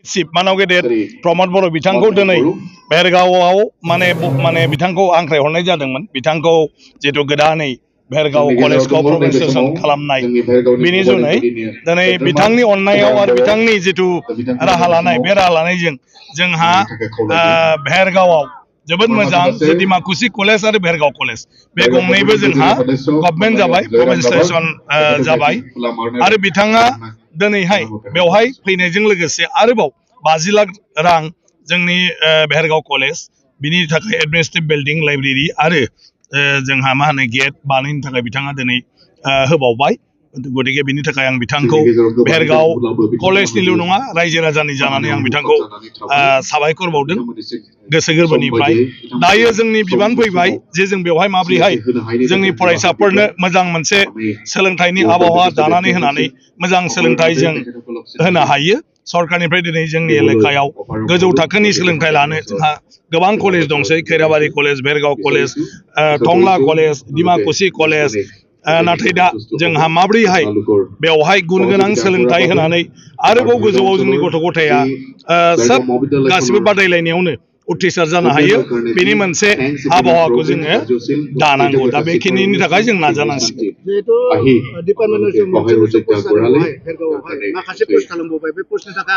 Chief मानाव गेदेर प्रमद बर' बिथांखौ दिनै भेरगावआव माने बिथांखौ हांख्रायहरनाय जादोंमोन। बिथांखौ जिहेतु गोदानै भेरगाव कलेजखौ प्रबेन्सेसन खालामनाय बिनि जुनै दिनै बिथांनि अननायाव आरो बिथांनि जिथु राहा लानाय बे राहा लानायजों जोंहा भेरगावआव जोबोद मोजां जे डिमाकुसि कलेज आरो भेरगाव कलेज बे गंनैबो जोंहा गभर्नमेन्ट जाबाय प्रबेन्सेसन जाबाय आरो बिथाङा दिनैहाय बेवहाय फैनायजों लोगोसे आरोबाव 50 लाख रां जोंनि भेरगाव कलेज बिनि थाखाय एडमिनिस्ट्रेटिभ बिल्डिं लाइब्रेरि आरो जोंहा मा होनो गेट बानायनो थाखाय बिथाङा दिनै होबावबाय। गतिके बिनि थाखाय आं बिथांखौ भेरगाव कलेजनिल' नङा रायजो राजानि जानानै आं बिथांखौ साबायखर बावदों गोसो गोरबोनिफ्राय। दायो जोंनि बिबान फैबाय जे जों बेवहाय माबोरैहाय जोंनि फरायसाफोरनो मोजां मोनसे सोलोंथाइनि आबहावा दानानै होनानै मोजां सोलोंथाइ जों होनो हायो। सरकारनिफ्राय दिनै जोंनि एलेकायाव गोजौ थाखोनि सोलोंथाइ लानो जोंहा गोबां कलेज दंसै। खैराबारि कलेज, भेरगाव कलेज, टंला कलेज, डिमाकुसि कलेज। नाथाय दा जोंहा माबोरैहाय बेवहाय गुन गोनां सोलोंथाइ होनानै आरोबाव गोजौआव जोंनि गथ' गथाया सोब गासिबो बादायलायनायावनो उथ्रिसार जानो हायो बेनि मोनसे आबहावाखौ जोङो दानांगौ। दा बेखिनिनि थाखाय जों नाजानांसिगोन।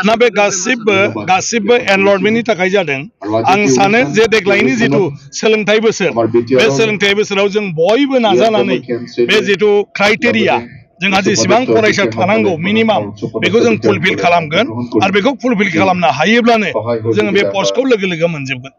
ना बे गासिबो एनरलमेन्टनि थाखाय जादों। आं सानो जे देग्लायनि जिथु सोलोंथाइ बोसोर बे सोलोंथाइ बोसोराव जों बयबो नाजानानै बे जिथु क्राइटेरिया जोंहा जेसेबां फरायसा थानांगौ मिनिमाम बेखौ जों फुलफिल खालामगोन आरो बेखौ फुलफिल खालामनो हायोब्लानो जोङो बे पस्टखौ लोगो लोगो मोनजोबगोन।